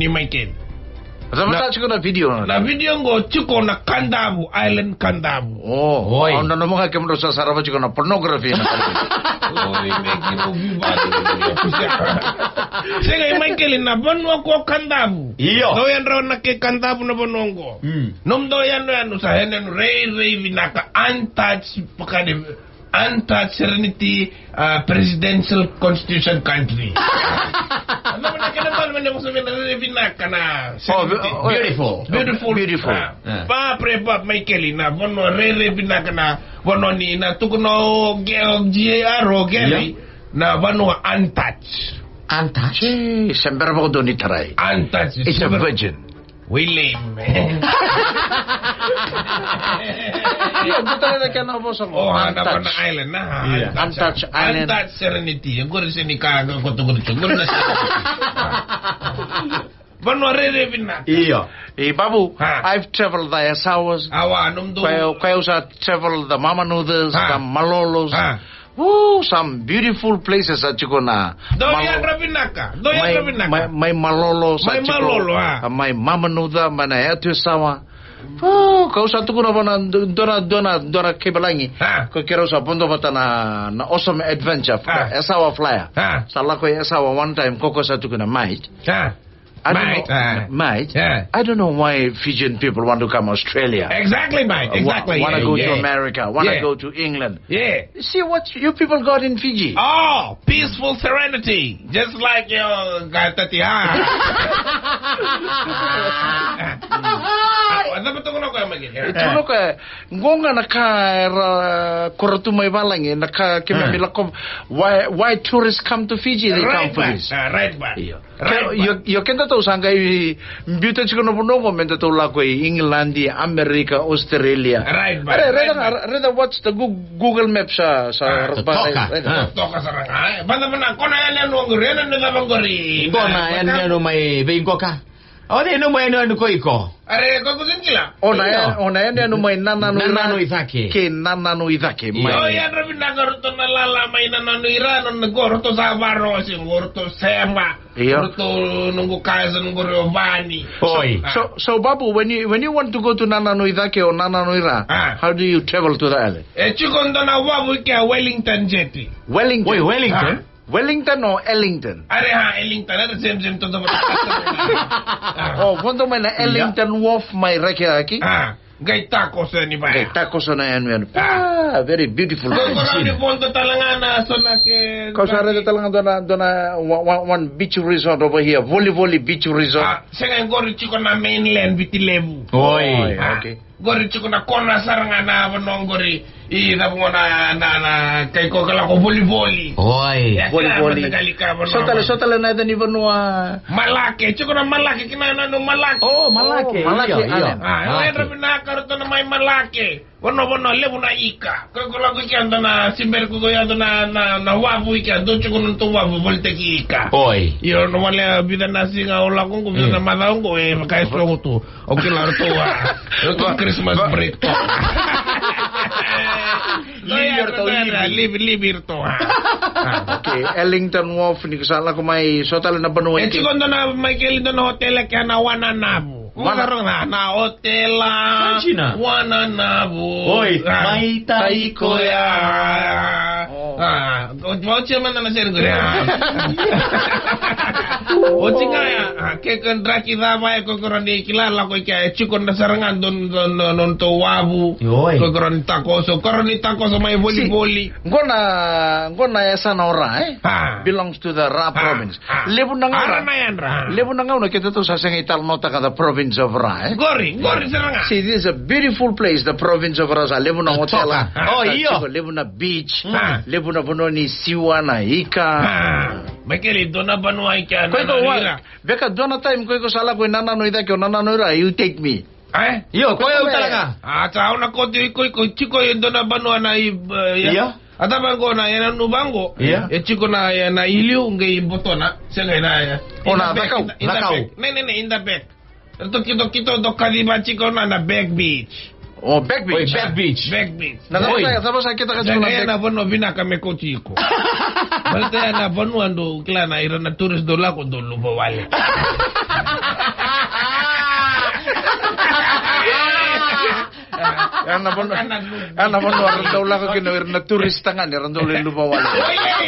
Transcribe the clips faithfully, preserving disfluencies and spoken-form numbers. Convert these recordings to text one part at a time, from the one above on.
Ni Michael. Sa mata tiko na video na. Na video qo tiko na Kadavu, Island Kadavu. Oh, oi. Au nanuma ga kemudrau sa sarava tiko na pornography na. Oi, me kemudrau vivatu. Sega, i Michael, na vanua ko Kadavu. Io. Dou yadrau na ke Kadavu na vanua qo. Mm. Nomudou yanuyanu sa yanuyanu rairai vinaka, untouched, pakade, untouched serenity, uh, presidential constitution country. Anda mana kena mal mana musu mina rairai vinaka na. Oh, serenity. Beautiful. Beautiful. Beautiful. Ah. Yeah. Pa pre pa Michael, na vanua rairai vinaka na vanua ni na tukuna o Ge-, o G A R o Gary. Yeah. Na vanua untouched. Untouched? Gee, se bera vakadua ni tarai. Untouched. It's a virgin. William. Io, dua tale na kena vosa qo. Oh, na vanua island, na. Io. Untouched island. Untouched serenity. Qori se ni ka, ka, ko tu, ko tu, qori na serenity. Vanua rairai vinaka. Io. E, Babu, ha. I've traveled the Yasawas. Awa, nomudou. Koya, koya au sa travel the Mamanucas, ha. The Malolos. Ha. Ooh, some beautiful places sa tiko na. Dou yadra vinaka, dou yadra vinaka. Mai, mai Malolo sa tiko. Mai Malolo, a. Mai Mamanuca, mai na yatu Yasawa. Ooh, kau sa tukuna vana dua na, dua na, dua na kaivalagi. Ha. Ko keirau sa vodo vata na, na Awesome Adventure, ha. Yasawa Flyer. Ha. Sa lako i Yasawa one time, koko sa tukuna mai. Ha. I don't know, mate, uh, mate, yeah. I don't know why Fijian people want to come Australia. Exactly, mate, exactly. Wa-, wanna go to America, wanna go to England. Yeah. See what you people got in Fiji. Oh, peaceful serenity, just like your Gatati, ha? What's up with the... Qo ga na ka era kora tu mai valagi, na ka keimami lako, why, why tourists come to Fiji, they come for this. Right, but, uh, right, but. Io. Right, but. Io, io, kedatou sa qai biuta tiko na vanua qo, me datou lako i Igiladi, Amerika, Australia. Right, but. Raica, raica, what's the Goo-, Google Maps, sa, sa, ah, toka, right, ah. Toka sara ga, eh. Vana, vana, ko na yanuyanu qori, yanuyanu cava qori? Ko na yanuyanu mai vei qo ka? O cei nomu yanuyanu ko iko? Are, ko iko sa kila? O na ya-, o na yanuyanu mai Nananu i Ra. Nananu i Cake. Kei Nananu i Cake, mai. Io, yadra vinaka ratou na lala mai Nananu i Ra, nona qo ratou sa varosi, qo ratou sema. Io. Ratou noqu kaya sa noqu rio vani. Oi. So, so, Babu, when you, when you want to go to Nananu i Cake or Nananu i Ra, ah, how do you travel to the island? E tiko dua na wavu i kea, Wellington Jetty. Wellington? Oi, Wellington? Ah. Wellington or Ellington? Are, ha, Ellington, are same, same, toto, toto. O vodo mai na Ellington Wharf mai Rakiraki. Ah, qai takoso yani vaya. Qai takoso na yanuyanu. Ah, very beautiful. Ko, ko ni vodo tale ga na so na ke. Kau sa raica tale ga dua na, dua na one, one, one beach resort over here, Volivoli Beach Resort. Ah, sega, qori tiko na mainland, Viti Levu. Oi, ah, okay. Qori tiko na kona sara ga na vanua qori. I cava qo na, na, na, kai ko ka lako Volivoli. Oi. Volivoli. So tale, so tale na yaca ni vanua. Malake, tiko na Malake, kina na, na Malake. Oh, Malake. Oh, Malake, io, io. Ah, io, Malake. Yadra vinaka ratou na mai Malake. Vanua, vanua levu na ika. Ko, ko lako i kea dua na siberi, ko, ko yadra na, na, na wavu i kea, dou tiko na tou wavu, volitaki ika. Oi. Io, na wale vica na siga au lako qo, vica na macawa qo, e vaka e so qo tu. O kila ratou a, ratou Christmas break tu. Leave, leave ratou, leave, leave ratou a. Okay, Ellington Wharf, ni ko sa lako mai, so tale na vanua. E tiko dua na, mai keli dua na hotel kea na Wananavu. Wana- Ko na, na hotel a Wananavu. Oi, ah, mai tai koya. Oh. Ah, o, o tia mada na seri koya. O tika ya, ah, ke ka draki cava e ko, ko rawa ni kila, lako i kea, e tiko na sara ga dua, dua, dua, dua tou wavu. Oi. Ko, ko rawa ni takoso, ko rawa ni takoso mai Volivoli. Qo na, qo na yasana o Ra, eh? Ah. Belongs to the Ra province. Ah. Levu na gauna. Levu na gauna kedatou sa sega i talanoataka the province of Ra, eh? Qori, qori sara ga. See, this is a beautiful place, the province of Ra. Sa levu na hotel. Oh, io. Levu na beach. Ah. Levu na vanua ni siwa, na ika. Ah. Mai keli dua na vanua i kea na, na ira. Beka dua na time ko iko sa lako i Nananu i Cake or Nananu i Ra, you take me. Eh? Io, ko iko tale ga. A, sa au na kauti iko, iko tiko e dua na vanua na i, e, ia. Ia. A cava qo na yanuyanu vaqo. Ia. E tiko na, e, na iliu qai botona. Sega, na, e. O na cakau, cakau. Ne, ne, ne, in the back. Ratou kito, kito, dou kaciva tiko na, na Back Beach. O, Back Beach. Oi, Back Beach. Back Beach. Na cava sa, cava sa keitou kaya tiko na Back Beach? Na vanua vinaka me kauti iko. Baleta ya na vanua dou kila na ira na tourist dou lako dou luva wale. Ana vanua, ana vanua ra dau lako kina o ira na turista ga ni ra dau lai luva wale. Oi, oi.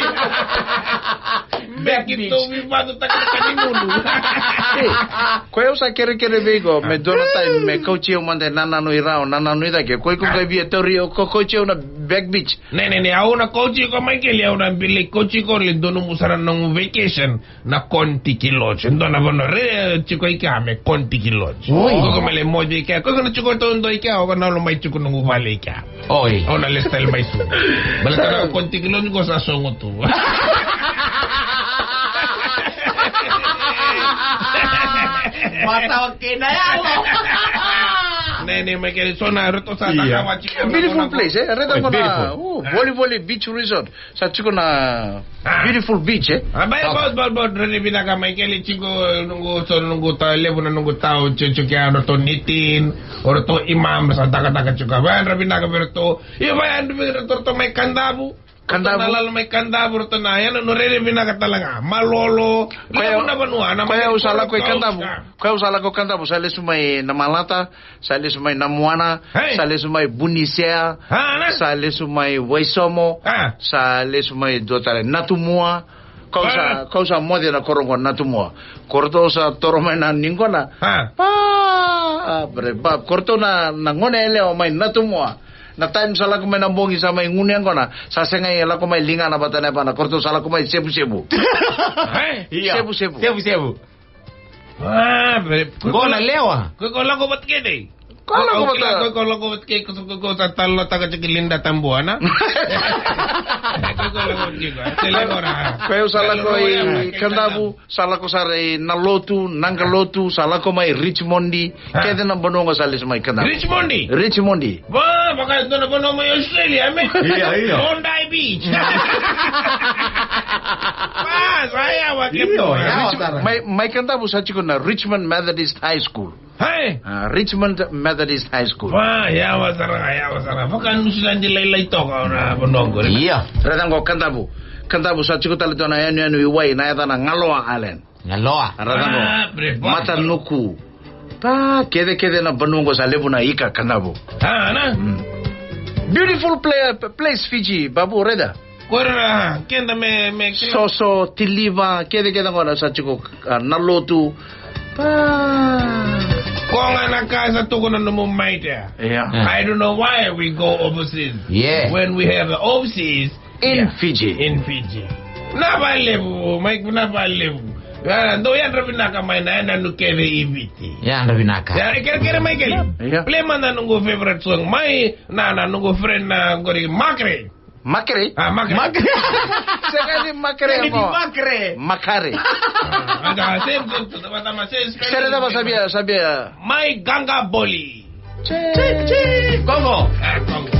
Beki tou vivatu taka na ka ni gulu. Ei, ko yau sa kerekere vei iko me dua na time me kauti au mada e nananu i ra, o nananu i cake. Ko iko qai via tauri au, ko kauti au na back beach. Ne, ne, ne, au na kauti iko mai keli, au na via lai kauti iko le dua nomu sara nomu vacation. Na Kontiki Lodge. Dua na vanua re tiko i kea me Kontiki Lodge. Oi. Ko iko me le moce i kea. Ko iko na tiko taudua i kea, o ko na lo mai tiko noqu vale i kea. Oi. Au na lifestyle mai tu. Baleta na Kontiki Lodge ko sa sogo tu. Mata o kei na yalo. Ne, ne, mai keli so na roto sa. Ia. Taka wa tiko. Beautiful place, eh? Reta. Oi, ko na, beautiful. Oh, Voli Voli Beach Resort. Sa tiko na beautiful beach, eh? A, bai, bot, bot, bot, rere vinaka mai keli tiko, noqu, so noqu ta, levu na noqu tau, tiko, tiko, kea, ratou nitin, o ratou imam, sa taka, taka, tiko, bai, yadra vinaka vei ratou, io, bai, yadra vinaka ratou, ratou mai Kadavu, Kadavu. Ratou na lala mai Kadavu, ratou na, yana, no rere vinaka tale ga, malolo, levu na vanua, na mai. Ko yau sa lako i Kadavu, ko yau sa lako Kadavu, sa lesu mai Namalata, sa lesu mai Namuana, hey, sa lesu mai Bunisea, ah, ne? Sa lesu mai Waisomo, ah, sa lesu mai dua tale Natumua. Kau sa, ah, kau sa moce na koro qo Natumua. Ko ratou sa toro mai na niqona. Ah. Pa, bre, pa, ko ratou na, na gone yalewa mai Natumua. Na time sa lako mai na bogi sa mai gunu yaqona. Sa sega e lako mai ligana vata na yavana. Ko ratou sa lako mai sevusevu. Eh? Io. Sevusevu. Sevusevu. Ah, bre. Ko na lewa. Ko, ko lako vata kei cei? Ko lako vata. Ko, ko lako vata kei, ko, ko, ko sa talanoataka tiko kei Linda Tabuana. Ko, ko lako vata kei ko. Tele gora. Ko yau sa lako i Kadavu, sa lako sara i Nalotu, Naqalotu, sa lako mai Richmond. Ah. Kece na vanua qo sa lesu mai Kadavu. Richmond? Richmond. Va, vaka e dua na vanua mai Australia, me? Io, io. Bondi Beach. Va, sa yawa ke. Io, yawa sara. Mai, mai Kadavu sa tiko na Richmond Methodist High School. Hey! Ah, Richmond Methodist High School. Va, yawa sara, yawa sara. Vaka Niusiladi lailai toka na vanua qori. Ia. Raica qo Kadavu. Kadavu sa tiko tale dua na yanuyanu i wai na yacana Galoa Island. Galoa. Raica qo. Ah, bre, va. Matanuku. Pa, kece, kece na vanua qo sa levu na ika Kadavu. Ah, na? Mm. Beautiful pla-, place Fiji, Babu, raica. Ko ira, keda me, me kila. Soso, Tiliva, kece, kece qo na sa tiko, ah, Nalotu. Pa. Ko ga na ka sa tukuna nomu mai tea. Yeah. I don't know why we go overseas. Yeah. When we have overseas, in Fiji. In Fiji. Na valevu, mai na valevu. Ya, dou yadra vinaka mai na, na nukeve i Viti. Yadra vinaka. Ya, kerekere mai keli. Yeah. Play mada noqu favorite song. Mai, na, na noqu friend na qori Makere. Makere? Ah, Makere. Makere. Sega ni Makere. Sega ni mo. Makere. Makare. Ah, ada same, same, same, same, same. Sere da sabia, sabia. Mai Ganga Boli. Chi, chi, Kongo. Ah, Kongo.